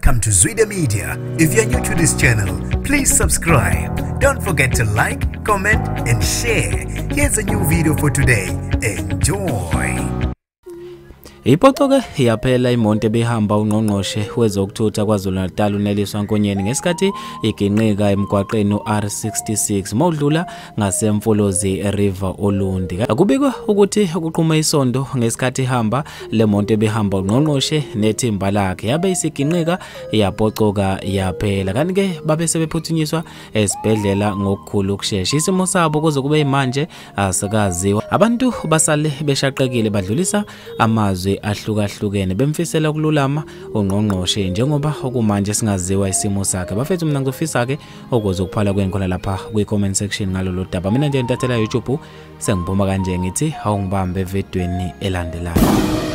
Welcome to Zwida Media. If you're new to this channel, please subscribe. Don't forget to like, comment, and share. Here's a new video for today. Enjoy. Ipocoke yaphela imoto ebihamba ungqongqoshe wezokuthutha KwaZulu-Natal uNeliswa Nkonyeni ngesikhathi iginqika emgwaqeni uR66 mawudlula ngaseMfolozi River Olundi. Kubikwa ukuthi kuqhuma isondo ngesikhathi ihamba le moto ebihamba ungqongqoshe nethimba lakhe yabe isiginqika yapocoka yaphela. Kanti ke babe sebephuthunyiswa esibhedlela ngokukhulu ukushesha. Isimo sabo kuze kube manje asikaziwa. Abantu basale beshaqekile badlulisa amazwi ahlukahlukene bemfisela ukululama ungqongqoshe njengoba okumanje singaziwa isimo sakhe. Bafethu mina ngizofisa ke ukuze ukuphala kwenkhona lapha kwi comment section ngalolu daba. Mina nje ntathela YouTube sengiphuma kanje ngithi awungibambe evidweni elandelayo.